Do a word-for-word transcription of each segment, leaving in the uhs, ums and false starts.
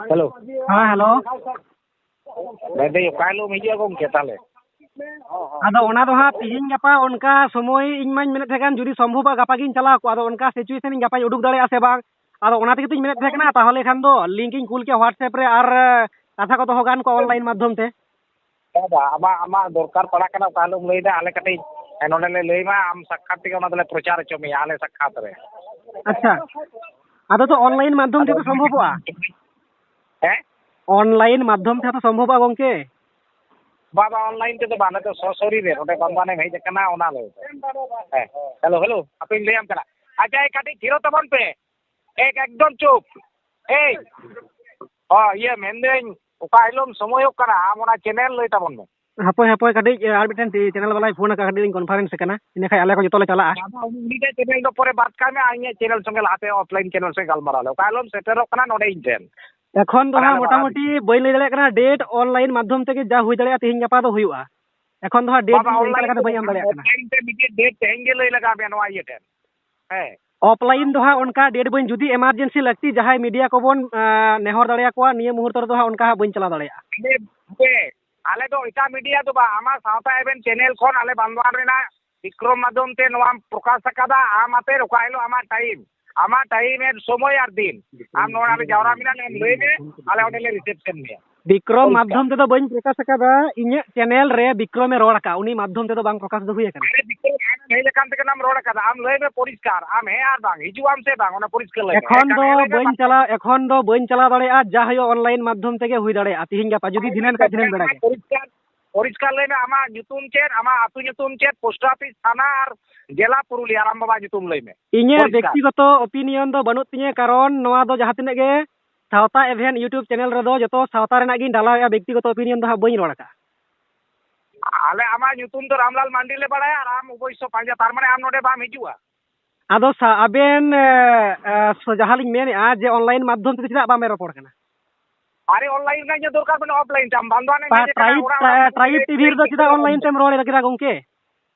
Hello. ᱦᱮᱸ, hello. ᱢᱮᱱᱫᱟᱹᱧ, ᱚᱠᱟ ᱦᱤᱞᱳᱜ ᱮᱢ ᱦᱤᱡᱩᱜᱼᱟ ᱜᱚᱢᱠᱮ ᱛᱟᱦᱚᱞᱮ? ᱟᱫᱚ ᱚᱱᱟ ᱫᱚ ᱦᱟᱸᱜ ᱛᱤᱦᱤᱧ ᱜᱟᱯᱟ ᱚᱱᱠᱟ ᱥᱚᱢᱚᱭ ᱤᱧ ᱢᱟᱧ ᱢᱮᱱᱮᱫ ᱛᱟᱦᱮᱸ ᱠᱟᱱ, ᱡᱩᱫᱤ ᱥᱚᱢᱵᱷᱚᱵᱚᱜᱼᱟ ᱜᱟᱯᱟ ᱜᱤᱧ ᱪᱟᱞᱟᱣ ᱠᱚᱜᱼᱟ᱾ ᱟᱫᱚ ᱚᱱᱠᱟ situation ᱤᱧ ᱜᱟᱯᱟᱧ ᱩᱰᱩᱠ ᱫᱟᱲᱮᱭᱟᱜᱼᱟ ᱥᱮ ᱵᱟᱝ, ᱟᱫᱚ ᱚᱱᱟ ᱛᱮᱜᱮ ᱛᱚᱧ ᱢᱮᱱᱮᱫ ᱛᱟᱦᱮᱸ ᱠᱟᱱᱟ᱾ ᱛᱟᱦᱚᱞᱮ ᱠᱷᱟᱱ ᱫᱚ link ᱤᱧ ᱠᱩᱞ ᱠᱮᱭᱟ WhatsApp ᱨᱮ, ᱟᱨ ᱠᱟᱛᱷᱟ ᱠᱚ ᱫᱚᱦᱚ ᱜᱟᱱ ᱠᱚᱜᱼᱟ online ᱢᱟᱫᱽᱫᱷᱚᱢ ᱛᱮ᱾ ᱵᱟᱵᱟ, ᱟᱢᱟᱜ, ᱟᱢᱟᱜ ᱫᱚᱨᱠᱟᱨ ᱯᱟᱲᱟᱜ ᱠᱟᱱᱟ, ᱚᱠᱟ ᱦᱤᱞᱳᱜ ᱮᱢ ᱞᱟᱹᱭᱫᱟ, ᱟᱞᱮ ᱠᱟᱹᱴᱤᱡ ᱱᱚᱰᱮ ᱞᱮ ᱞᱟᱹᱭ ᱢᱟ, ᱟᱢ ᱥᱟᱠᱠᱷᱟᱛ ᱛᱮᱜᱮ ᱚᱱᱟ ᱫᱚᱞᱮ ᱯᱨᱚᱪᱟᱨ ᱦᱚᱪᱚ ᱢᱮᱭᱟ, ᱟᱞᱮ ᱥᱟᱠᱠᱷᱟᱛ ᱨᱮ᱾ ᱟᱪᱪᱷᱟ, ᱟᱫᱚ ᱛᱚ online ᱢᱟᱫᱽᱫᱷᱚᱢ ᱟᱫᱚ ᱛᱮᱫᱚ ᱥᱚᱢᱵᱷᱚᱵᱚᱜᱼᱟ? ᱦᱮᱸ? online ᱢᱟᱫᱽᱫᱷᱚᱢ ᱛᱮᱦᱚᱸ ᱛᱚ ᱥᱚᱢᱵᱷᱚᱵᱚᱜᱼᱟ, ᱜᱚᱝᱠᱮ? ᱵᱟᱵᱟ, online ᱛᱮᱫᱚ ᱵᱟᱝ, ᱱᱤᱛᱚᱜ ᱥᱚᱥᱚᱨᱤ ᱨᱮ ᱱᱚᱰᱮ ᱵᱟᱱᱫᱷᱣᱟᱱᱮᱢ ᱦᱮᱡ ᱟᱠᱟᱱᱟ, ᱚᱱᱟ ᱞᱟᱹᱭ ᱛᱮ᱾ ᱦᱮᱸ, ᱦᱮᱞᱳ, ᱦᱮᱞᱳ, ᱦᱟᱯᱮᱧ ᱞᱟᱹᱭᱟᱢ ᱠᱟᱱᱟ᱾ ᱟᱪᱪᱷᱟ, ᱮᱭ ᱠᱟᱹᱴᱤᱡ ᱛᱷᱤᱨᱚᱜ ᱛᱟᱵᱚᱱ ᱯᱮ᱾ ᱮᱠ, ᱮᱠᱫᱚᱢ ᱪᱩᱯ᱾ ᱮᱭ, ᱚ, ᱤᱭᱟᱹ, ᱢᱮᱱᱫᱟᱹᱧ, ᱚᱠᱟ ᱦᱤᱞᱳᱜ ᱮᱢ ᱥᱚᱢᱚᱭᱚᱜ ᱠᱟᱱᱟ, ᱟᱢ ᱚᱱᱟ channel ᱞᱟᱹᱭ ᱛᱟᱵᱚᱱ ᱢᱮ᱾ ᱦᱟᱯᱳᱭ, ᱦᱟᱯᱳᱭ, ᱠᱟᱹᱴᱤᱡ, ᱮ, ᱟᱨ ᱢᱤᱫᱴᱮᱱ ᱪᱮ-, channel ᱵᱟᱞᱟᱭ ᱯᱷᱳᱱ ᱟᱠᱟᱫ, ᱠᱟᱹᱴᱤᱡ ᱞᱤᱧ conference ᱠᱟᱱᱟ, ᱤᱱᱟᱹ ᱠᱷᱟᱡ ᱟᱞᱮ ᱠᱚ ᱡᱚᱛᱚ ᱞᱮ ᱪᱟᱞᱟᱜᱼᱟ᱾ ᱟᱫᱚ ᱩᱱᱤ ᱴᱷᱮᱡ channel ᱫᱚ ᱯᱚᱨᱮ ᱵᱟᱫ ᱠᱟᱜ ᱢᱮ, ᱟᱨ ᱤᱧᱟᱹᱜ channel ᱥᱚᱸᱜᱮ ᱞᱟᱦᱟᱛᱮ offline channel ᱥᱚᱸᱜᱮ ᱜᱟᱞᱢᱟᱨᱟᱣ ᱞᱮ᱾ ᱚᱠᱟ ᱦᱤᱞᱳᱜ ᱮᱢ ᱥᱮᱴᱮᱨᱚᱜ ᱠᱟᱱᱟ ᱱᱚᱰᱮ ᱤᱧ ᱴᱷᱮᱱ? ᱮᱠᱷᱚᱱ ᱫᱚ ᱟᱨ ᱦᱟᱸᱜ ᱟᱞᱮ ᱵᱟᱞᱟ ᱢᱚᱴᱟᱢᱩᱴᱤ ᱵᱟᱹᱧ ᱞᱟᱹᱭ ᱫᱟᱲᱮᱭᱟᱜ ᱠᱟᱱᱟ, date online ᱢᱟᱫᱽᱫᱷᱚᱢ ᱛᱮᱜᱮ ᱡᱟ ᱦᱩᱭ ᱫᱟᱲᱮᱭᱟᱜᱼᱟ ᱛᱮᱦᱮᱧ ᱜᱟᱯᱟ ᱫᱚ ᱦᱩᱭᱩᱜᱼᱟ᱾ ᱮᱠᱷᱚᱱ ᱫᱚ ᱦᱟᱸᱜ date ᱵᱟᱵᱟ, ᱚᱱᱠᱟ online ᱞᱮᱠᱟ ᱛᱮ ᱫᱚ ᱵᱟᱹᱧ ᱵᱟᱝ, ᱮᱢ ᱫᱟᱲᱮᱭᱟᱜ ᱠᱟᱱᱟ᱾ Offline ᱛᱮ ᱢᱤᱫᱴᱮᱡ date ᱛᱮᱦᱮᱧ ᱜᱮ ᱞᱟᱹᱭ ᱞᱟᱜᱟᱣ ᱢᱮᱭᱟ ᱱᱚᱣᱟ ᱤᱭᱟᱹ ᱴᱷᱮᱱ᱾ ᱦᱮᱸ᱾ Offline ᱫᱚ ᱦᱟᱸᱜ ᱚᱱᱠᱟ date ᱵᱟᱹᱧ, ᱡᱩᱫᱤ emergency ᱞᱟᱹᱠᱛᱤ ᱡᱟᱦᱟᱸᱭ media ᱠᱚᱵᱚᱱ, ᱟᱸ, ᱱᱮᱦᱚᱨ ᱫᱟᱲᱮᱭᱟᱠᱚᱣᱟ, ᱱᱤᱭᱟᱹ ᱢᱩᱦᱩᱨᱛᱚ ᱨᱮᱫᱚ ᱦᱟᱸᱜ ᱚᱱᱠᱟ ᱦᱟᱸᱜ ᱵᱟᱹᱧ ᱪᱟᱞᱟᱣ ᱫᱟᱲᱮᱭᱟᱜᱼᱟ᱾ ᱟᱞᱮ, ᱦᱮᱸ, ᱟᱞᱮ ᱫᱚ ᱮᱴᱟᱜ media ᱫᱚ ᱵᱟᱝ, ᱟᱢᱟᱜ ᱥᱟᱶᱛᱟ ᱮᱵᱷᱮᱱ channel ᱠᱷᱚᱱ ᱟᱞᱮ ᱵᱟᱱᱫᱷᱣᱟᱱ ᱨᱮᱱᱟᱜ ᱵᱤᱠᱨᱚᱢ ᱢᱟᱫᱽᱫᱷᱚᱢ ᱛᱮ ᱱᱚᱣᱟᱢ ᱯᱨᱚᱠᱟᱥ ᱟᱠᱟᱫᱟ᱾ ᱟᱢ ᱟᱛᱮ ᱚᱠᱟ ᱦᱤᱞᱳᱜ ᱟᱢᱟᱜ time, ᱟᱢᱟᱜ time ᱮ ᱥᱚᱢᱚᱭ ᱟᱨ ᱫᱤᱱ, ᱟᱢ ᱱᱚᱣᱟ ᱨᱮ ᱡᱟᱣᱨᱟ ᱢᱮᱱᱟᱜ ᱢᱮᱭᱟ, ᱞᱟᱹᱭ ᱢᱮ, ᱟᱞᱮ ᱚᱸᱰᱮ ᱞᱮ reception ᱢᱮᱭᱟ᱾ ᱵᱤᱠᱨᱚᱢ ᱯᱚᱨᱤᱥᱠᱟᱨ᱾ ᱢᱟᱫᱽᱫᱷᱚᱢ ᱛᱮᱫᱚ ᱵᱟᱹᱧ ᱯᱨᱚᱠᱟᱥ ᱟᱠᱟᱫᱟ, ᱤᱧᱟᱹᱜ channel ᱨᱮ ᱵᱤᱠᱨᱚᱢᱮ ᱨᱚᱲ ᱟᱠᱟᱫ, ᱩᱱᱤ ᱢᱟᱫᱽᱫᱷᱚᱢ ᱛᱮᱫᱚ ᱵᱟᱝ ᱯᱨᱚᱠᱟᱥ ᱫᱚ ᱦᱩᱭ ᱟᱠᱟᱱᱟ᱾ ᱟᱨᱮ ᱵᱤᱠᱨᱚᱢ, ᱟᱢ ᱦᱮᱡ ᱟᱠᱟᱱ ᱛᱮᱜᱮ ᱱᱟᱢ ᱨᱚᱲ ᱟᱠᱟᱫᱟ, ᱟᱢ ᱞᱟᱹᱭ ᱢᱮ ᱯᱚᱨᱤᱥᱠᱟᱨ, ᱟᱢ ᱦᱮᱸ ᱟᱨ ᱵᱟᱝ, ᱦᱤᱡᱩᱜ ᱟᱢ ᱥᱮ ᱵᱟᱝ, ᱚᱱᱟ ᱯᱚᱨᱤᱥᱠᱟᱨ ᱞᱟᱹᱭ ᱢᱮ᱾ ᱮᱠᱷᱚᱱ ᱮᱠᱟᱞ ᱫᱚ ᱦᱮᱸ ᱞᱟᱹᱭ ᱢᱮ, ᱵᱟᱹᱧ ᱵᱟᱝ ᱪᱟᱞᱟᱣ, ᱮᱠᱷᱚᱱ ᱫᱚ ᱵᱟᱹᱧ ᱪᱟᱞᱟᱣ ᱫᱟᱲᱮᱭᱟᱜᱼᱟ, ᱡᱟ ᱦᱩᱭᱩᱜᱼᱟ online ᱢᱟᱫᱽᱫᱷᱚᱢ ᱛᱮᱜᱮ ᱦᱩᱭ ᱫᱟᱲᱮᱭᱟᱜᱼᱟ, ᱛᱤᱦᱤᱧ ᱜᱟᱯᱟ ᱡᱩᱫᱤ ᱫᱷᱤᱱᱟᱹᱱ ᱠᱷᱟᱡ ᱫᱷᱤᱱᱟᱹᱱ ᱵᱮᱲᱟ ᱜᱮ᱾ ᱯᱚᱨᱤᱥᱠᱟᱨ, ᱯᱚᱨᱤᱥᱠᱟᱨ ᱞᱟᱹᱭ ᱢᱮ, ᱟᱢᱟᱜ ᱧᱩᱛᱩᱢ ᱪᱮᱫ, ᱟᱢᱟᱜ ᱟᱹᱛᱩ ᱧᱩᱛᱩᱢ ᱪᱮᱫ, post office, ᱛᱷᱟᱱᱟ ᱟᱨ ᱡᱮᱞᱟ ᱯᱩᱨᱩᱞᱤᱭᱟ, ᱟᱨ ᱟᱢ ᱵᱟᱵᱟᱣᱟᱜ ᱧᱩᱛᱩᱢ ᱞᱟᱹᱭ ᱢᱮ᱾ ᱤᱧᱟᱹᱜ ᱯᱚᱨᱤᱥᱠᱟᱨ᱾ ᱵᱮᱠᱛᱤᱜᱚᱛᱚ opinion ᱫᱚ ᱵᱟᱹᱱᱩᱜ ᱛᱤᱧᱟᱹ, ᱠᱟᱨᱚᱱ ᱱᱚᱣᱟ ᱫᱚ ᱡᱟᱦᱟᱸ ᱛᱤᱱᱟᱹᱜ ᱜᱮ ᱥᱟᱶᱛᱟ ᱮᱵᱷᱮᱱ YouTube channel ᱨᱮᱫᱚ ᱡᱚᱛᱚ ᱥᱟᱶᱛᱟ ᱨᱮᱱᱟᱜ ᱜᱤᱧ ᱰᱟᱞᱟᱣᱮᱫᱼᱟ, ᱵᱮᱠᱛᱤᱜᱚᱛᱚ opinion ᱫᱚ ᱦᱟᱸᱜ ᱵᱟᱹᱧ ᱨᱚᱲ ᱟᱠᱟᱫᱼᱟ᱾ ᱟᱞᱮ ᱟᱢᱟᱜ ᱧᱩᱛᱩᱢ ᱫᱚ ᱨᱟᱢᱞᱟᱞ ᱢᱟᱱᱰᱤ ᱞᱮ ᱵᱟᱲᱟᱭᱟ, ᱟᱨ ᱟᱢ ᱚᱵᱚᱥᱥᱚ ᱯᱟᱸᱡᱟ, ᱛᱟᱨ ᱢᱟᱱᱮ ᱟᱢ ᱱᱚᱰᱮ ᱵᱟᱢ ᱦᱤᱡᱩᱜᱼᱟ᱾ ᱟᱫᱚ ᱥᱟ-, ᱟᱵᱮᱱ, ᱮ, ᱮ, ᱥᱚ-, ᱡᱟᱦᱟᱸ ᱞᱤᱧ ᱢᱮᱱᱮᱫᱼᱟ ᱡᱮ online ᱢᱟᱫᱽᱫᱷᱚᱢ ᱛᱮᱫᱚ ᱪᱮᱫᱟᱜ ᱵᱟᱢ ᱨᱚᱯᱚᱲ ᱠᱟᱱᱟ? ᱟᱨᱮ online ᱨᱮᱱᱟᱜ ᱤᱧᱟᱹᱜ ᱫᱚᱨᱠᱟᱨ ᱵᱟᱹᱱᱩᱜᱼᱟ, offline ᱛᱟᱢ ᱵᱟᱝ ᱫᱚ ᱦᱟᱱᱮ ᱴᱨᱟ-, ᱤᱧ ᱦᱮᱡ ᱟᱠᱟᱱᱟ ᱴᱨᱟᱭᱤᱵᱽ, ᱚᱲᱟᱜ ᱴᱨᱟ-, ᱚᱲᱟᱜ ᱴᱨᱟᱭᱤᱵᱽ ᱴᱤᱵᱷᱤ ᱨᱮᱫᱚ ᱪᱮᱫᱟᱜ online ᱛᱮᱢ ᱨᱚᱲ ᱠᱮᱫᱟ ᱜᱚᱢᱠᱮ?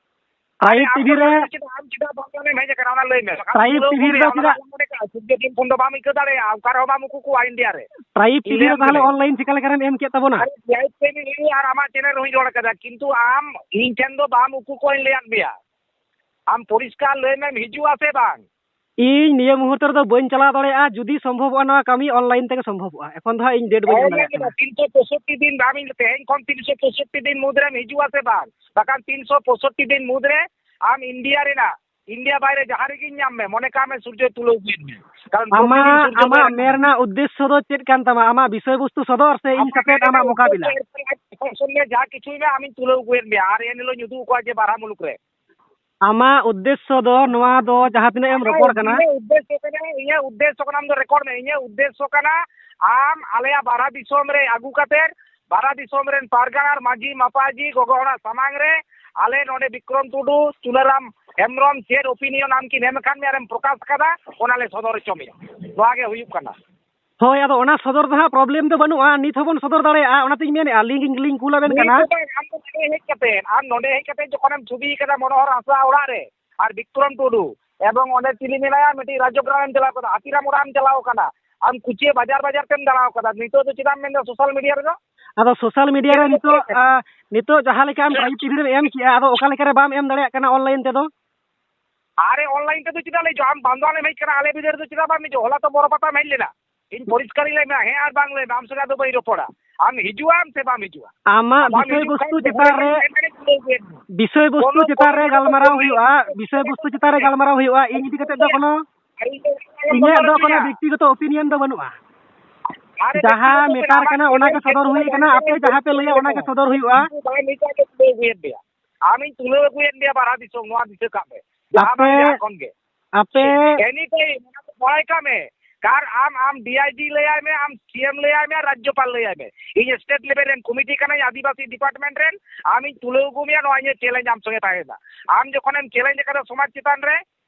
ᱴᱨᱟᱭᱤᱵᱽ ᱟᱢ ᱴᱤᱵᱷᱤ ᱫᱚ ᱨᱮ ᱪᱮᱫᱟᱜ, ᱟᱢ ᱪᱮᱫᱟᱜ ᱵᱟᱝ ᱮᱢ ᱦᱮᱡ ᱟᱠᱟᱱᱟ, ᱚᱱᱟ ᱞᱟᱹᱭ ᱢᱮ᱾ ᱵᱟᱠᱷᱟᱱ ᱴᱨᱟᱭᱤᱵᱽ ᱯᱩᱨᱟᱹ ᱴᱤᱵᱷᱤ ᱨᱮᱫᱚ ᱟᱢ ᱪᱮᱫᱟᱜ ᱫᱚ ᱵᱟᱢ ᱤᱠᱟᱹ ᱫᱟᱲᱮᱭᱟᱜᱼᱟ, ᱚᱠᱟ ᱨᱮᱦᱚᱸ ᱵᱟᱢ ᱩᱠᱩ ᱠᱚᱣᱟ ᱤᱱᱰᱤᱭᱟ ᱨᱮ᱾ ᱴᱨᱟᱭᱤᱵᱽ ᱤᱧ ᱴᱤᱵᱷᱤ ᱨᱮ ᱞᱟᱹᱭᱟᱢ ᱛᱟᱦᱚᱞᱮ ᱠᱟᱹᱱᱟᱹᱧ᱾ ᱚᱱᱞᱟᱭᱤᱱ ᱪᱤᱠᱟ ᱞᱮᱠᱟᱨᱮᱢ ᱮᱢ ᱠᱮᱫ ᱛᱟᱵᱚᱱᱟ? ᱟᱨᱮ ᱴᱨᱟᱭᱤᱵᱽ ᱴᱤᱵᱷᱤ ᱨᱮ ᱟᱨ ᱟᱢᱟᱜ ᱪᱮᱱᱮᱞ ᱨᱮᱦᱚᱸᱧ ᱨᱚᱲ ᱠᱟᱫᱟ, ᱠᱤᱱᱛᱩ ᱟᱢ ᱤᱧ ᱴᱷᱮᱱ ᱫᱚ ᱵᱟᱢ ᱩᱠᱩ ᱠᱚᱣᱟᱧ ᱞᱟᱹᱭᱟᱫ ᱢᱮᱭᱟ᱾ ᱟᱢ ᱯᱚᱨᱤᱥᱠᱟᱨ ᱞᱟᱹᱭ ᱢᱮᱢ ᱦᱤᱡᱩᱜᱼᱟ ᱥᱮ ᱵᱟᱝ? ᱤᱧ ᱱᱤᱭᱟᱹ ᱢᱩᱦᱩᱨᱛᱚ ᱨᱮᱫᱚ ᱵᱟᱹᱧ ᱪᱟᱞᱟᱣ ᱫᱟᱲᱮᱭᱟᱜᱼᱟ, ᱡᱩᱫᱤ ᱥᱚᱢᱵᱷᱚᱵᱚᱜᱼᱟ ᱱᱚᱣᱟ ᱠᱟᱹᱢᱤ ᱚᱱᱞᱟᱭᱤᱱ ᱛᱮᱜᱮ ᱥᱚᱢᱵᱷᱚᱵᱚᱜᱼᱟ᱾ ᱮᱠᱷᱚᱱ ᱫᱚ ᱦᱟᱸᱜ ᱤᱧ ᱰᱮᱴ ᱵᱟᱹᱧ ᱮᱢ ᱫᱟᱲᱮᱭᱟᱜ ᱠᱟᱱᱟ᱾ ᱛᱤᱱᱥᱚ ᱯᱚᱸᱭᱥᱚᱴᱴᱤ ᱫᱤᱱ ᱟᱢᱤᱧ ᱛᱮᱦᱮᱧ ᱠᱷᱚᱱ ᱛᱤᱱᱥᱚ ᱯᱚᱸᱭᱥᱚᱴᱴᱤ ᱫᱤᱱ ᱢᱩᱫᱽᱨᱮᱢ ᱦᱤᱡᱩᱜᱼᱟ ᱥᱮ ᱵᱟᱝ? ᱵᱟᱠᱷᱟᱱ ᱛᱤᱱᱥᱚ ᱯᱚᱸᱭᱥᱚᱴᱴᱤ ᱫᱤᱱ ᱢᱩᱫᱽᱨᱮ ᱟᱢ ᱤᱱᱰᱤᱭᱟ ᱨᱮᱱᱟᱜ, ᱤᱱᱰᱤᱭᱟ ᱵᱟᱭᱨᱮ ᱡᱟᱦᱟᱸ ᱨᱮᱜᱮᱧ ᱧᱟᱢ ᱢᱮ, ᱢᱚᱱᱮ ᱠᱟᱜ ᱢᱮ ᱥᱩᱨᱡᱚᱭ ᱛᱩᱞᱟᱹᱣ ᱟᱹᱜᱩᱭᱮᱫ ᱢᱮᱭᱟ᱾ ᱠᱟᱨᱚᱱ ᱟᱢᱟᱜ, ᱯᱨᱚᱛᱤᱫᱤᱱ ᱥᱩᱨᱡᱚᱭ ᱟᱢᱟᱜ ᱧᱟᱢ ᱢᱮ ᱢᱮ᱾ ᱨᱮᱱᱟᱜ ᱩᱫᱽᱫᱮᱥᱥᱚ ᱫᱚ ᱪᱮᱫ ᱠᱟᱱ ᱛᱟᱢᱟ? ᱟᱢᱟᱜ ᱵᱤᱥᱚᱭ ᱵᱚᱥᱛᱩ ᱥᱚᱫᱚᱨ ᱥᱮ ᱤᱧ ᱟᱢᱟᱜ ᱥᱟᱛᱮ ᱢᱮᱱ ᱟᱢᱟᱜ ᱨᱮᱱᱟᱜ ᱢᱚᱠᱟᱵᱤᱞᱟ? ᱩᱫᱽᱫᱮᱥᱥᱚ ᱡᱟᱦᱟᱸ ᱠᱤᱪᱷᱩᱭ ᱢᱮ, ᱟᱢᱤᱧ ᱛᱩᱞᱟᱹᱣ ᱟᱹᱜᱩᱭᱮᱫ ᱢᱮᱭᱟ᱾ ᱟᱨ ᱮᱱ ᱦᱤᱞᱳᱜ ᱤᱧ ᱩᱫᱩᱜ ᱟᱠᱚᱣᱟ ᱡᱮ ᱵᱟᱨᱦᱟ ᱢᱩᱞᱩᱠ ᱨᱮ᱾ ᱟᱢᱟᱜ ᱩᱫᱽᱫᱮᱥᱥᱚ ᱫᱚ ᱱᱚᱣᱟ ᱫᱚ ᱡᱟᱦᱟᱸ ᱛᱤᱱᱟᱹᱜ ᱮᱢ ᱨᱚᱯᱚᱲ ᱠᱟᱱᱟ? ᱤᱧᱟᱹᱜ ᱩᱫᱽᱫᱮᱥᱥᱚ ᱠᱟᱱᱟ, ᱤᱧᱟᱹᱜ ᱩᱫᱽᱫᱮᱥᱥᱚ ᱠᱟᱱᱟ, ᱟᱢ ᱫᱚ ᱨᱮᱠᱚᱨᱰ ᱢᱮ᱾ ᱤᱧᱟᱹᱜ ᱩᱫᱽᱫᱮᱥᱥᱚ ᱠᱟᱱᱟ, ᱟᱢ ᱟᱞᱮᱭᱟᱜ ᱵᱟᱨᱦᱟ ᱫᱤᱥᱚᱢ ᱨᱮ ᱟᱹᱜᱩ ᱠᱟᱛᱮ, ᱵᱟᱨᱦᱟ ᱫᱤᱥᱚᱢ ᱨᱮᱱ ᱯᱟᱨᱜᱟᱱᱟ ᱟᱨ ᱢᱟᱹᱡᱷᱤ ᱢᱟᱯᱟᱡᱷᱤ ᱜᱚᱜᱚ ᱦᱚᱲᱟᱜ ᱥᱟᱢᱟᱝ ᱨᱮ ᱟᱞᱮ ᱱᱚᱰᱮ ᱵᱤᱠᱨᱚᱢ ᱴᱩᱰᱩ, ᱪᱩᱱᱟᱹᱨᱟᱢ ᱦᱮᱢᱵᱨᱚᱢ ᱪᱮᱫ ᱚᱯᱤᱱᱤᱭᱚᱱ ᱟᱢ ᱠᱤᱱ ᱮᱢ ᱟᱠᱟᱫ ᱢᱮᱭᱟ ᱟᱨᱮᱢ ᱯᱨᱚᱠᱟᱥ ᱟᱠᱟᱫᱟ, ᱚᱱᱟ ᱞᱮ ᱥᱚᱫᱚᱨ ᱦᱚᱪᱚ ᱢᱮᱭᱟ᱾ ᱱᱚᱣᱟ ᱜᱮ ᱦᱩᱭᱩᱜ ᱠᱟᱱᱟ᱾ ᱦᱳᱭ, ᱟᱫᱚ ᱚᱱᱟ ᱥᱚᱫᱚᱨ ᱫᱚ ᱦᱟᱸᱜ ᱯᱨᱚᱵᱞᱮᱢ ᱫᱚ ᱵᱟᱹᱱᱩᱜᱼᱟ, ᱱᱤᱛ ᱦᱚᱸᱵᱚᱱ ᱥᱚᱫᱚᱨ ᱫᱟᱲᱮᱭᱟᱜᱼᱟ, ᱚᱱᱟᱛᱤᱧ ᱢᱮᱱᱮᱫᱼᱟ, ᱞᱤᱝᱠ, ᱞᱤᱝᱠ ᱠᱩᱞ ᱟᱵᱮᱱ ᱱᱤᱛ ᱠᱟᱱᱟ᱾ ᱫᱚ ᱵᱟᱝ, ᱟᱢ ᱫᱚ ᱱᱚᱰᱮ ᱦᱮᱡ ᱠᱟᱛᱮ, ᱟᱢ ᱱᱚᱰᱮ ᱦᱮᱡ ᱠᱟᱛᱮ ᱡᱚᱠᱷᱚᱱᱮᱢ ᱪᱷᱚᱵᱤ ᱠᱟᱫᱟ ᱢᱚᱱᱳᱦᱚᱨ ᱦᱟᱸᱥᱫᱟ ᱚᱲᱟᱜ ᱨᱮ, ᱟᱨ ᱵᱤᱠᱨᱚᱢ ᱴᱩᱰᱩ, ᱮᱵᱚᱝ ᱚᱸᱰᱮ ᱪᱤᱞᱤ ᱢᱮᱱᱟᱭᱟ, ᱢᱤᱫᱴᱤᱡ ᱨᱟᱡᱽᱡᱚ ᱜᱨᱟᱢᱮᱢ ᱪᱟᱞᱟᱣ ᱠᱟᱫᱟ, ᱦᱟᱹᱛᱤᱨᱟᱢ ᱚᱲᱟᱜ ᱮᱢ ᱪᱟᱞᱟᱣ ᱠᱟᱱᱟ, ᱟᱢ ᱠᱩᱪᱤᱭᱟᱹ ᱵᱟᱡᱟᱨ ᱵᱟᱡᱟᱨ ᱛᱮᱢ ᱫᱟᱬᱟ ᱠᱟᱫᱟ, ᱱᱤᱛᱚᱜ ᱫᱚ ᱪᱮᱫᱟᱜ ᱮᱢ ᱢᱮᱱᱫᱟ ᱥᱳᱥᱟᱞ ᱢᱤᱰᱤᱭᱟ ᱨᱮᱫᱚ? ᱟᱫᱚ ᱥᱳᱥᱟᱞ ᱢᱤᱰᱤᱭᱟ ᱨᱮ ᱱᱤᱛᱚᱜ, ᱟ, ᱱᱤᱛᱚᱜ ᱡᱟᱦᱟᱸ ᱞᱮᱠᱟ ᱟᱢ ᱴᱨᱟᱭᱤᱵᱽ ᱴᱤᱵᱷᱤ ᱨᱮᱢ ᱮᱢ ᱠᱮᱜᱼᱟ, ᱟᱫᱚ ᱚᱠᱟ ᱞᱮᱠᱟ ᱨᱮ ᱵᱟᱢ ᱮᱢ ᱫᱟᱲᱮᱭᱟᱜ ᱠᱟᱱᱟ ᱚᱱᱞᱟᱭᱤᱱ ᱛᱮᱫᱚ? ᱟᱨᱮ, ᱚᱱᱞᱟᱭᱤᱱ ᱛᱮᱫᱚ ᱪᱮᱫᱟᱜ ᱞᱮ ᱦᱤᱡᱩᱜᱼᱟ? ᱟᱢ ᱵᱟᱱᱫᱳᱣᱟᱱ ᱮᱢ ᱦᱮᱡ ᱠᱟᱱᱟ, ᱟᱞᱮ ᱵᱤᱫᱟᱹᱞ ᱨᱮᱫᱚ ᱪᱮᱫᱟᱜ ᱵᱟᱢ ᱦᱤᱡᱩᱜᱼᱟ? ᱦᱚᱞᱟ ᱛᱚ ᱵᱚᱨᱚ ᱯᱟᱛᱟᱢ ᱦᱮᱡ ᱞᱮᱱᱟ᱾ ᱤᱧ ᱯᱚᱨᱤᱥᱠᱟᱨᱤᱧ ᱞᱟᱹᱭ ᱢᱮᱭᱟ, ᱦᱮᱸ ᱟᱨ ᱵᱟᱝ ᱞᱟᱹᱭ ᱢᱮ, ᱟᱢ ᱥᱚᱸᱜᱮ ᱟᱫᱚ ᱵᱟᱹᱧ ᱨᱚᱯᱚᱲᱟ᱾ ᱟᱢ ᱦᱤᱡᱩᱜ ᱟᱢ ᱥᱮ ᱵᱟᱢ ᱦᱤᱡᱩᱜᱼᱟ? ᱟᱢᱟᱜ ᱵᱟᱢ ᱵᱤᱥᱚᱭ ᱦᱤᱡᱩᱜ ᱵᱚᱥᱛᱩ ᱠᱷᱟᱱ ᱪᱮᱛᱟᱱ ᱨᱮ, ᱡᱟᱦᱟᱸ ᱨᱮ ᱵᱤᱥᱚᱭ ᱵᱚᱥᱛᱩ ᱠᱳᱱᱳ ᱪᱮᱛᱟᱱ ᱨᱮ ᱠᱳᱱᱳ ᱜᱟᱞᱢᱟᱨᱟᱣ ᱠᱳᱱᱳ ᱦᱩᱭᱩᱜᱼᱟ, ᱵᱤᱥᱚᱭ ᱵᱚᱥᱛᱩ ᱪᱮᱛᱟᱱ ᱨᱮ ᱜᱟᱞᱢᱟᱨᱟᱣ ᱦᱩᱭᱩᱜᱼᱟ᱾ ᱤᱧ ᱤᱫᱤ ᱠᱟᱛᱮ ᱫᱚ ᱠᱳᱱᱳ, ᱟᱨ ᱤᱧ ᱫᱚ ᱤᱧᱟᱹᱜ ᱫᱚ ᱠᱳᱱᱳ ᱵᱮᱠᱛᱤᱜᱚᱛᱚ ᱚᱯᱤᱱᱤᱭᱚᱱ ᱫᱚ ᱵᱟᱹᱱᱩᱜᱼᱟ᱾ ᱟᱨᱮ ᱡᱟᱦᱟᱸ ᱵᱮᱠᱛᱤᱜᱚᱛᱚ ᱢᱮᱴᱟᱨ ᱟᱢᱟᱜ ᱠᱟᱱᱟ, ᱚᱱᱟ ᱜᱮ ᱪᱮᱱᱮᱞ ᱥᱚᱫᱚᱨ ᱦᱩᱭ ᱠᱟᱱᱟ, ᱟᱯᱮ ᱡᱟᱦᱟᱸ ᱯᱮ ᱞᱟᱹᱭᱟ, ᱚᱱᱟ ᱜᱮ ᱥᱚᱫᱚᱨ ᱦᱩᱭᱩᱜᱼᱟ᱾ ᱵᱟᱝ ᱢᱤᱫᱴᱟᱝ ᱜᱮ ᱛᱩᱞᱟᱹᱣ ᱟᱹᱜᱩᱭᱮᱫ ᱢᱮᱭᱟ᱾ ᱟᱢᱤᱧ ᱛᱩᱞᱟᱹᱣ ᱟᱹᱜᱩᱭᱮᱫ ᱢᱮᱭᱟ ᱵᱟᱨᱦᱟ ᱫᱤᱥᱚᱢ, ᱱᱚᱣᱟ ᱫᱤᱥᱟᱹ ᱠᱟᱜ ᱢᱮ᱾ ᱡᱟᱦᱟᱸ ᱟᱯᱮ, ᱵᱟᱝ ᱡᱟᱦᱟᱸ ᱠᱷᱚᱱ ᱜᱮ᱾ ᱟᱯᱮ ᱮᱱᱤ ᱴᱟᱭᱤᱢ ᱚᱱᱟ ᱫᱚ ᱵᱟᱲᱟᱭ ᱠᱟᱜ ᱢᱮ᱾ ᱠᱟᱨ ᱟᱢ, ᱟᱢ ᱰᱤ ᱟᱭ ᱡᱤ ᱞᱟᱹᱭᱟᱭ ᱢᱮ, ᱟᱢ ᱥᱤ ᱮᱢ ᱞᱟᱹᱭᱟᱭ ᱢᱮ, ᱨᱟᱡᱽᱡᱚᱯᱟᱞ ᱞᱟᱹᱭᱟᱭ ᱢᱮ, ᱤᱧ ᱥᱴᱮᱴ ᱞᱮᱵᱮᱞ ᱨᱮᱱ ᱠᱚᱢᱤᱴᱤ ᱠᱟᱱᱟᱧ, ᱟᱹᱫᱤᱵᱟᱹᱥᱤ ᱰᱤᱯᱟᱨᱴᱢᱮᱱᱴ ᱨᱮᱱ, ᱟᱢᱤᱧ ᱛᱩᱞᱟᱹᱣ ᱟᱹᱜᱩ ᱢᱮᱭᱟ, ᱱᱚᱣᱟ ᱤᱧᱟᱹᱜ ᱪᱮᱞᱮᱧᱡᱽ ᱟᱢ ᱥᱚᱸᱜᱮ ᱛᱟᱦᱮᱸᱭᱮᱱᱟ᱾ ᱟᱢ ᱡᱚᱠᱷᱚᱱᱮᱢ ᱪᱮᱞᱮᱧᱡᱽ ᱟᱠᱟᱫᱟ ᱥᱚᱢᱟᱡᱽ ᱪᱮᱛᱟᱱ ᱨᱮ,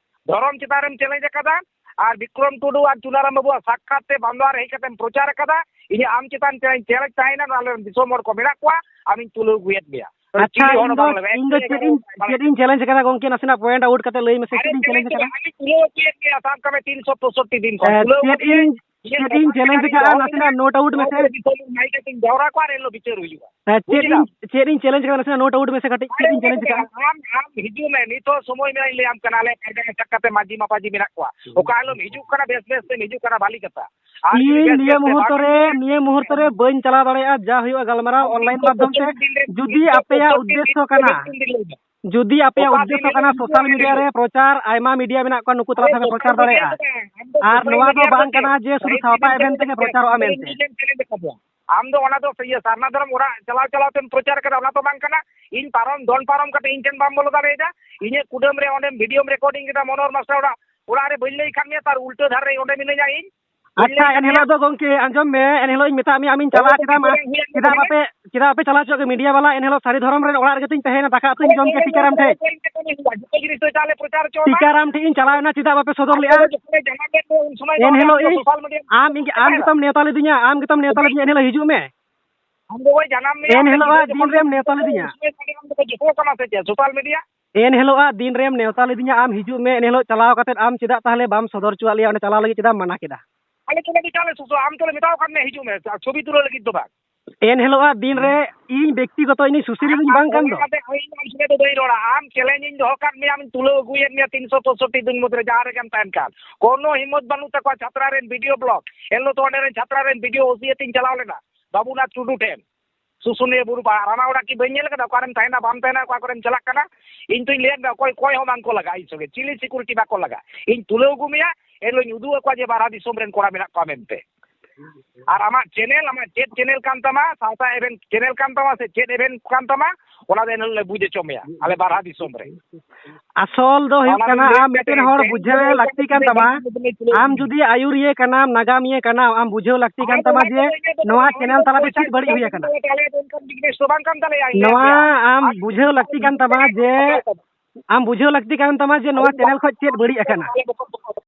ᱫᱷᱚᱨᱚᱢ ᱪᱮᱛᱟᱱ ᱨᱮᱢ ᱪᱮᱞᱮᱧᱡᱽ ᱟᱠᱟᱫᱟ, ᱟᱨ ᱵᱤᱠᱨᱚᱢ ᱴᱩᱰᱩ ᱟᱨ ᱪᱩᱱᱟᱨᱟᱢ ᱵᱟᱵᱩᱣᱟᱜ ᱥᱟᱠᱠᱷᱟᱛ ᱛᱮ ᱵᱟᱱᱫᱳᱣᱟᱱ ᱨᱮ ᱦᱮᱡ ᱠᱟᱛᱮᱢ ᱯᱨᱚᱪᱟᱨ ᱟᱠᱟᱫᱟ, ᱤᱧᱟᱹᱜ ᱟᱢ ᱪᱮᱛᱟᱱ ᱪᱮᱞᱮᱧᱡᱽ ᱛᱟᱦᱮᱸᱭᱮᱱᱟ, ᱱᱚᱣᱟ ᱨᱮᱱ ᱫᱤᱥᱚᱢ ᱦᱚᱲ ᱠᱚ ᱢᱮᱱᱟᱜ ᱠᱚᱣᱟ, ᱟᱢᱤᱧ ᱛᱩᱞᱟᱹᱣ ᱟᱹᱜᱩᱭᱮᱫ ᱢᱮᱭᱟ᱾ ᱟᱪᱪᱷᱟ, ᱪᱤᱞᱤ ᱦᱚᱲ ᱤᱧ ᱫᱚ, ᱵᱟᱝ ᱞᱟᱜᱟᱜᱼᱟ᱾ ᱤᱧ ᱫᱚ ᱪᱮᱫ ᱤᱧ, ᱪᱮᱫ ᱤᱧ ᱪᱮᱞᱮᱧᱡᱽ ᱠᱟᱫᱟ ᱜᱚᱝᱠᱮ? ᱱᱟᱥᱮᱱᱟᱜ ᱯᱚᱭᱮᱱᱴ ᱟᱣᱩᱴ ᱠᱟᱛᱮ ᱞᱟᱹᱭ ᱢᱮᱥᱮ, ᱟᱨᱮ ᱪᱮᱫ ᱤᱧ ᱪᱮᱞᱮᱧᱡᱽ ᱠᱟᱫᱟ? ᱟᱹᱞᱤᱧ ᱛᱩᱞᱟᱹᱣ ᱦᱚᱪᱚᱭᱮᱫ ᱜᱮᱭᱟ, ᱥᱟᱵ ᱠᱟᱜ ᱢᱮ ᱛᱤᱱᱥᱚ ᱯᱚᱸᱭᱥᱚᱴᱴᱤ ᱫᱤᱱ ᱠᱷᱚᱱ᱾ ᱮ, ᱛᱩᱞᱟᱹᱣ ᱪᱮᱫ ᱦᱚᱪᱚᱭᱮᱫ ᱤᱧ, ᱜᱮᱭᱟ᱾ ᱪᱮᱫ ᱤᱧ ᱪᱮᱞᱮᱧᱡᱽ ᱠᱟᱜᱼᱟ? ᱱᱟᱥᱮᱱᱟᱜ ᱱᱳᱴ ᱟᱣᱩᱴ ᱢᱮᱥᱮ᱾ ᱫᱤᱥᱚᱢ ᱢᱟᱭᱤᱠ ᱟᱛᱮᱧ ᱡᱟᱣᱨᱟ ᱠᱚᱣᱟ ᱟᱨ ᱮᱱᱦᱤᱞᱳᱜ ᱵᱤᱪᱟᱹᱨ ᱦᱩᱭᱩᱜᱼᱟ᱾ ᱦᱮᱸ, ᱪᱮᱫ ᱵᱩᱡᱽ ᱤᱧ, ᱫᱟᱢ? ᱪᱮᱫ ᱤᱧ ᱪᱮᱞᱮᱧᱡᱽ ᱠᱟᱫᱟ? ᱱᱟᱥᱮᱱᱟᱜ ᱱᱳᱴ ᱟᱣᱩᱴ ᱢᱮᱥᱮ ᱠᱟᱹᱴᱤᱡ, ᱪᱮᱫ ᱤᱧ ᱪᱮᱞᱮᱧᱡᱽ ᱠᱟᱜᱼᱟ? ᱟᱢ, ᱟᱢ ᱦᱤᱡᱩᱜ ᱢᱮ, ᱱᱤᱛ ᱦᱚᱸ ᱥᱚᱢᱚᱭ ᱢᱮᱱᱟᱜᱼᱟ, ᱤᱧ ᱞᱟᱹᱭᱟᱢ ᱠᱟᱱᱟ, ᱟᱞᱮ ᱯᱟᱨᱜᱟᱱᱟ ᱪᱟᱠᱟᱛᱮ ᱢᱟᱹᱡᱷᱤ ᱢᱟᱯᱟᱡᱷᱤ ᱢᱮᱱᱟᱜ ᱠᱚᱣᱟ᱾ ᱚᱠᱟ ᱦᱤᱞᱳᱜ ᱦᱤᱡᱩᱜ ᱠᱟᱱᱟ, ᱵᱮᱥ ᱵᱮᱥ ᱛᱮᱢ ᱦᱤᱡᱩᱜ ᱠᱟᱱᱟ, ᱵᱷᱟᱞᱤ ᱠᱟᱛᱷᱟ᱾ ᱟᱨ ᱡᱩᱫᱤ ᱤᱧ ᱵᱮᱥ ᱱᱤᱭᱟᱹ ᱵᱮᱥ ᱛᱮ ᱢᱩᱦᱩᱨᱛᱚ ᱵᱟᱝ ᱨᱮ, ᱱᱤᱭᱟᱹ ᱢᱩᱦᱩᱨᱛᱚ ᱨᱮ ᱵᱟᱹᱧ ᱪᱟᱞᱟᱣ ᱫᱟᱲᱮᱭᱟᱜᱼᱟ, ᱡᱟ ᱦᱩᱭᱩᱜᱼᱟ ᱜᱟᱞᱢᱟᱨᱟᱣ ᱟᱢ ᱚᱱᱞᱟᱭᱤᱱ ᱢᱟᱫᱽᱫᱷᱚᱢ ᱛᱮ᱾ ᱫᱤᱱ ᱨᱮ ᱡᱩᱫᱤ ᱟᱯᱮᱭᱟᱜ ᱩᱫᱽᱫᱮᱥᱥᱚ ᱠᱟᱱᱟ, ᱡᱩᱫᱤ ᱟᱯᱮᱭᱟᱜ ᱚᱠᱟ ᱩᱫᱽᱫᱮᱥᱥᱚ ᱫᱤᱱ ᱠᱟᱱᱟ ᱨᱮ ᱥᱳᱥᱟᱞ ᱢᱤᱰᱤᱭᱟ ᱨᱮ ᱯᱨᱚᱪᱟᱨ, ᱟᱭᱢᱟ ᱢᱤᱰᱤᱭᱟ ᱢᱮᱱᱟᱜ ᱠᱚᱣᱟ, ᱱᱩᱠᱩ ᱛᱟᱞᱟ ᱛᱮᱦᱚᱸ ᱯᱮ ᱯᱨᱚᱪᱟᱨ ᱫᱟᱲᱮᱭᱟᱜᱼᱟ᱾ ᱟᱨ ᱱᱚᱣᱟ ᱫᱚ ᱵᱟᱝ ᱠᱟᱱᱟ ᱡᱮ ᱥᱩᱫᱷᱩ ᱥᱟᱶᱛᱟ ᱮᱵᱷᱮᱱ ᱛᱮᱜᱮ ᱯᱨᱚᱪᱟᱨᱚᱜᱼᱟ ᱢᱮᱱᱛᱮ᱾ ᱟᱢ ᱫᱚ ᱚᱱᱟ ᱫᱚ ᱤᱭᱟᱹ ᱥᱟᱨᱱᱟ ᱫᱷᱚᱨᱚᱢ ᱚᱲᱟᱜ ᱪᱟᱞᱟᱣ ᱪᱟᱞᱟᱣ ᱛᱮᱢ ᱯᱨᱚᱪᱟᱨ ᱠᱟᱫᱟ, ᱚᱱᱟ ᱛᱚ ᱵᱟᱝ ᱠᱟᱱᱟ᱾ ᱤᱧ ᱯᱟᱨᱚᱢ, ᱫᱚᱱ ᱯᱟᱨᱚᱢ ᱠᱟᱛᱮ ᱤᱧ ᱴᱷᱮᱱ ᱵᱟᱢ ᱵᱚᱞᱚ ᱫᱟᱲᱮᱭᱟᱫᱟ᱾ ᱤᱧᱟᱹᱜ ᱠᱩᱰᱟᱹᱢ ᱨᱮ ᱚᱸᱰᱮᱢ ᱵᱷᱤᱰᱤᱭᱳᱢ ᱨᱮᱠᱚᱨᱰᱤᱝ ᱠᱮᱫᱟ, ᱢᱚᱱᱳᱦᱚᱨ ᱢᱟᱥᱴᱟᱨ ᱚᱲᱟᱜ, ᱚᱲᱟᱜ ᱨᱮ ᱵᱟᱹᱧ ᱞᱟᱹᱭ ᱠᱟᱫ ᱢᱮᱭᱟ, ᱛᱟᱨ ᱩᱞᱴᱟᱹ ᱫᱷᱟᱨᱮ ᱨᱮ ᱚᱸᱰᱮ ᱢᱤᱱᱟᱹᱧᱟ ᱤᱧ᱾ ᱵᱟᱹᱧ ᱟᱪᱪᱷᱟ, ᱞᱟᱹᱭ ᱠᱟᱫ ᱮᱱᱦᱤᱞᱳᱜ ᱢᱮᱭᱟ? ᱫᱚ ᱜᱚᱝᱠᱮ, ᱟᱸᱡᱚᱢ ᱢᱮ, ᱮᱱᱦᱤᱞᱳᱜ ᱤᱧ ᱢᱮᱛᱟᱜ ᱢᱮᱭᱟ, ᱟᱢᱤᱧ ᱚᱸᱰᱮ ᱪᱟᱞᱟᱜᱼᱟ, ᱪᱮᱫᱟᱜ ᱵᱟᱯᱮ, ᱵᱟᱝ ᱦᱩᱭ ᱟᱠᱟᱱᱟ ᱪᱮᱫᱟᱜ ᱛᱟᱦᱞᱮ? ᱵᱟᱯᱮ, ᱪᱮᱫᱟᱜ ᱵᱟᱯᱮ ᱪᱟᱞᱟᱣ ᱦᱚᱪᱚᱣᱟᱜ ᱜᱮ ᱢᱤᱰᱤᱭᱟ ᱵᱟᱞᱟ? ᱮᱱᱦᱤᱞᱳᱜ ᱥᱟᱹᱨᱤ ᱫᱷᱚᱨᱚᱢ ᱨᱮ ᱚᱲᱟᱜ ᱨᱮᱜᱮ ᱛᱤᱧ ᱛᱟᱦᱮᱸᱭᱮᱱᱟ, ᱫᱟᱠᱟ ᱩᱛᱩᱧ ᱡᱚᱢ ᱠᱮᱫ ᱴᱤᱠᱟᱨᱟᱢ ᱴᱷᱮᱡ᱾ ᱡᱚᱛᱚ ᱡᱤᱱᱤᱥ ᱫᱚ ᱪᱟᱞᱮ ᱯᱨᱚᱪᱟᱨ ᱦᱚᱪᱚ ᱢᱟ᱾ ᱴᱤᱠᱟᱨᱟᱢ ᱴᱷᱮᱡ ᱤᱧ ᱪᱟᱞᱟᱣᱮᱱᱟ, ᱪᱮᱫᱟᱜ ᱵᱟᱯᱮ ᱥᱚᱫᱚᱨ ᱞᱮᱜᱼᱟ? ᱟᱯᱮ ᱫᱚ ᱡᱚᱠᱷᱚᱱ ᱡᱟᱱᱟᱢ ᱞᱮᱫ ᱠᱚ, ᱩᱱ ᱥᱚᱢᱚᱭ ᱫᱚ ᱮᱱᱦᱤᱞᱳᱜ ᱟᱯᱮ ᱫᱚ ᱤᱧ, ᱥᱳᱥᱟᱞ ᱢᱤᱰᱤᱭᱟ ᱟᱢ ᱤᱧ, ᱟᱢ ᱦᱮᱸ᱾ ᱜᱮᱛᱚᱢ ᱱᱮᱣᱛᱟ ᱞᱤᱫᱤᱧᱟ, ᱟᱢ ᱜᱮᱛᱚᱢ ᱱᱮᱣᱛᱟ ᱞᱤᱫᱤᱧᱟ, ᱮᱱᱦᱤᱞᱳᱜ ᱦᱤᱡᱩᱜ ᱢᱮ᱾ ᱟᱢ ᱫᱚ ᱳᱭ ᱡᱟᱱᱟᱢ ᱢᱮᱭᱟ, ᱮᱱᱦᱤᱞᱳᱜ ᱚᱸᱰᱮ ᱟᱜ ᱫᱤᱱ ᱡᱚᱠᱷᱚᱱ ᱨᱮᱢ ᱱᱮᱣᱛᱟ ᱞᱤᱫᱤᱧᱟ᱾ ᱩᱱ ᱥᱚᱢᱚᱭ ᱫᱚ ᱟᱢ ᱫᱚᱠᱚ ᱡᱚᱛᱚ ᱠᱟᱱᱟ ᱥᱮ ᱪᱮᱫ ᱥᱳᱥᱟᱞ ᱢᱤᱰᱤᱭᱟ? ᱮᱱᱦᱤᱞᱳᱜ ᱟᱜ ᱫᱤᱱ ᱨᱮᱢ ᱱᱮᱣᱛᱟ ᱞᱤᱫᱤᱧᱟ, ᱟᱢ ᱦᱤᱡᱩᱜ ᱢᱮ, ᱮᱱᱦᱤᱞᱳᱜ ᱪᱟᱞᱟᱣ ᱠᱟᱛᱮᱫ ᱟᱢ ᱪᱮᱫᱟᱜ ᱛᱟᱦᱞᱮ ᱵᱟᱢ ᱥᱚᱫᱚᱨ ᱦᱚᱪᱚᱣᱟᱜ ᱞᱮᱭᱟ, ᱚᱸᱰᱮ ᱪᱟᱞᱟᱣ ᱞᱟᱹᱜᱤᱫ ᱪᱮᱫᱟᱜ ᱮᱢ ᱢᱟᱱᱟ ᱠᱮᱫᱟ? ᱟᱞᱮ ᱪᱮᱫ ᱞᱟᱹᱜᱤᱫ ᱪᱟᱞᱮ ᱥᱚᱥᱚ? ᱟᱢ ᱛᱚᱞᱮ ᱢᱮᱛᱟᱣ ᱟᱠᱟᱫ ᱢᱮᱭᱟ ᱦᱤᱡᱩᱜ ᱢᱮ, ᱪᱷᱚᱵᱤ ᱛᱩᱞᱟᱹᱣ ᱞᱟᱹᱜᱤᱫ ᱫᱚ ᱵᱟᱝ᱾ ᱮᱱ ᱦᱤᱞᱳᱜ ᱟᱜ ᱫᱤᱱ ᱨᱮ ᱤᱧ ᱵᱮᱠᱛᱤᱜᱚᱛᱚ ᱤᱧ ᱥᱩᱥᱤᱨᱤᱭᱟᱹ ᱫᱚᱧ ᱵᱟᱝ ᱠᱟᱱ ᱫᱚ᱾ ᱟᱢ ᱥᱚᱸᱜᱮ ᱫᱚ ᱵᱟᱹᱧ ᱨᱚᱲᱟ᱾ ᱟᱢ ᱪᱮᱞᱮᱧᱡᱽ ᱤᱧ ᱫᱚᱦᱚ ᱠᱟᱫ ᱢᱮᱭᱟ, ᱟᱢᱤᱧ ᱛᱩᱞᱟᱹᱣ ᱟᱹᱜᱩᱭᱮᱫ ᱢᱮᱭᱟ ᱛᱤᱱᱥᱚ ᱯᱚᱸᱭᱥᱚᱴᱴᱤ ᱫᱤᱱ ᱢᱚᱫᱽᱫᱷᱮ ᱨᱮ ᱡᱟᱦᱟᱸ ᱨᱮᱜᱮᱢ ᱛᱟᱦᱮᱱ ᱠᱟᱱ᱾ ᱠᱳᱱᱳ ᱦᱤᱢᱢᱚᱛ ᱵᱟᱹᱱᱩᱜ ᱛᱟᱠᱚᱣᱟ ᱪᱷᱟᱛᱨᱟ ᱨᱮᱱ ᱵᱤᱰᱤᱭᱳ ᱵᱞᱚᱠ᱾ ᱮᱱ ᱦᱤᱞᱳᱜ ᱛᱚ ᱚᱸᱰᱮ ᱨᱮᱱ ᱪᱷᱟᱛᱨᱟ ᱨᱮᱱ ᱵᱤᱰᱤᱭᱳ ᱳᱥᱤ ᱟᱛᱮᱧ ᱪᱟᱞᱟᱣ ᱞᱮᱱᱟ, ᱵᱟᱵᱩᱱᱟᱛᱷ ᱴᱩᱰᱩ ᱴᱷᱮᱱ᱾ ᱥᱩᱥᱩᱱᱤᱭᱟᱹ ᱵᱩᱨᱩ ᱯᱟᱦᱟᱲ, ᱨᱟᱱᱟ ᱚᱲᱟᱜ ᱠᱤ ᱵᱟᱹᱧ ᱧᱮᱞ ᱠᱟᱫᱟ? ᱚᱠᱟᱨᱮᱢ ᱛᱟᱦᱮᱱᱟ, ᱵᱟᱢ ᱛᱟᱦᱮᱱᱟ, ᱚᱠᱟ ᱠᱚᱨᱮᱢ ᱪᱟᱞᱟᱜ ᱠᱟᱱᱟ? ᱤᱧ ᱛᱚᱧ ᱞᱟᱹᱭᱟᱫ ᱢᱮᱭᱟ, ᱚᱠᱚᱭ, ᱚᱠᱚᱭ ᱦᱚᱸ ᱵᱟᱝ ᱠᱚ ᱞᱟᱜᱟ ᱤᱧ ᱥᱚᱸᱜᱮ, ᱪᱤᱞᱤ ᱥᱤᱠᱩᱨᱤᱴᱤ ᱵᱟᱠᱚ ᱞᱟᱜᱟ᱾ ᱤᱧ ᱛᱩᱞᱟᱹᱣ ᱟᱹᱜᱩ ᱢᱮᱭᱟ, ᱮᱱ ᱦᱤᱞᱳᱜ ᱤᱧ ᱩᱫᱩᱜ ᱟᱠᱚᱣᱟ ᱡᱮ ᱵᱟᱨᱦᱟ ᱫᱤᱥᱚᱢ ᱨᱮᱱ ᱠᱚᱲᱟ ᱢᱮᱱᱟᱜ ᱠᱚᱣᱟ ᱢᱮᱱᱛᱮ᱾ ᱟᱨ ᱟᱢᱟᱜ ᱪᱮᱱᱮᱞ, ᱟᱢᱟᱜ ᱪᱮᱫ ᱪᱮᱱᱮᱞ ᱠᱟᱱ ᱛᱟᱢᱟ, ᱥᱟᱶᱛᱟ ᱮᱵᱷᱮᱱ ᱪᱮᱱᱮᱞ ᱠᱟᱱ ᱛᱟᱢᱟ ᱥᱮ ᱪᱮᱫ ᱮᱵᱷᱮᱱ ᱠᱟᱱ ᱛᱟᱢᱟ, ᱚᱱᱟ ᱫᱚ ᱮᱱ ᱦᱤᱞᱳᱜ ᱞᱮ ᱵᱩᱡᱽ ᱦᱚᱪᱚ ᱢᱮᱭᱟ ᱟᱞᱮ ᱵᱟᱨᱦᱟ ᱫᱤᱥᱚᱢ ᱨᱮ᱾ ᱟᱥᱚᱞ ᱫᱚ ᱦᱩᱭᱩᱜ ᱚᱱᱟ ᱠᱟᱱᱟ, ᱫᱚᱧ ᱞᱟᱹᱭ ᱟᱢ ᱢᱤᱫᱴᱮᱱ ᱠᱟᱛᱮ ᱦᱚᱲ ᱛᱮᱦᱮᱧ ᱵᱩᱡᱷᱟᱹᱣ ᱫᱚ ᱞᱟᱹᱠᱛᱤ ᱠᱟᱱ ᱛᱟᱢᱟ᱾ ᱵᱟᱝ ᱵᱩᱡᱷᱟᱹᱣ ᱟᱢ ᱡᱩᱫᱤ ᱟᱹᱭᱩᱨᱤᱭᱟᱹ ᱠᱟᱱᱟᱢ, ᱱᱟᱜᱟᱢᱤᱭᱟᱹ ᱠᱟᱱᱟᱢ, ᱟᱢ ᱵᱩᱡᱷᱟᱹᱣ ᱞᱟᱹᱠᱛᱤ ᱠᱟᱱ ᱟᱢ ᱛᱟᱢᱟ ᱵᱟᱝ ᱡᱮ ᱵᱩᱡᱷᱟᱹᱣ ᱠᱟᱛᱮ ᱱᱚᱣᱟ ᱟᱢ ᱪᱮᱱᱮᱞ ᱫᱚ ᱛᱟᱞᱟᱛᱮ ᱯᱚᱭᱥᱟ ᱪᱮᱫ ᱵᱟᱹᱲᱤᱡ ᱦᱩᱭ ᱟᱠᱟᱱᱟ᱾ ᱟᱞᱮ ᱫᱚ ᱚᱱᱠᱟᱱ ᱵᱤᱡᱽᱱᱮᱥ ᱫᱚ ᱵᱟᱝ ᱠᱟᱱ ᱛᱟᱞᱮᱭᱟ, ᱤᱧ ᱞᱟᱹᱭ ᱱᱚᱣᱟ ᱟᱯᱮᱭᱟ᱾ ᱟᱢ ᱟᱨ ᱵᱩᱡᱷᱟᱹᱣ ᱞᱟᱹᱠᱛᱤ ᱠᱟᱱ ᱛᱟᱢᱟ ᱡᱮ ᱟᱢ ᱵᱩᱡᱷᱟᱹᱣ ᱞᱟᱹᱠᱛᱤ ᱠᱟᱱ ᱛᱟᱢᱟ ᱡᱮ ᱱᱚᱣᱟ ᱟᱹᱞᱤᱧ ᱪᱮᱱᱮᱞ ᱵᱟᱝ ᱠᱷᱚᱱ ᱪᱮᱫ ᱵᱟᱹᱲᱤᱡ ᱟᱠᱟᱱᱟ᱾ ᱟᱞᱮ ᱵᱚᱠᱚᱛ ᱵᱚᱠᱚᱛ